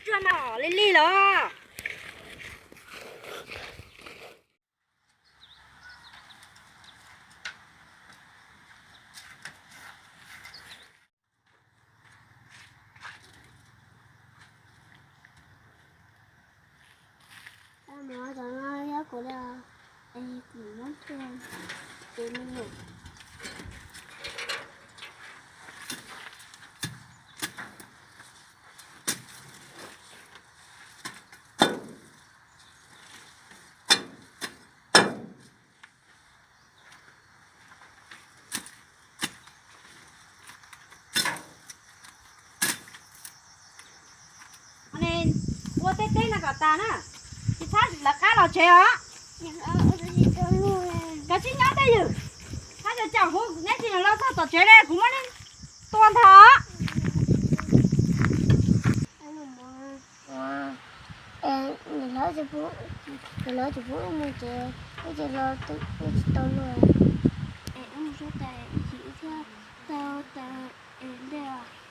Tsuag mas lig lig los. Ua tej teb no kom tas na, tsis txhob lawv qab los tsev os. Koj tsis nyob tej ywm, koj cov caum kuv neb tsis los txog tom tsev li kuv muab nej tua ntag. Nim no tsis pub, nim no tsis pub wb mus tsev, wb tsis los wb tsis tau luag. Es wb mus suav tais ib chim wb thiaj tau tas es ntej os.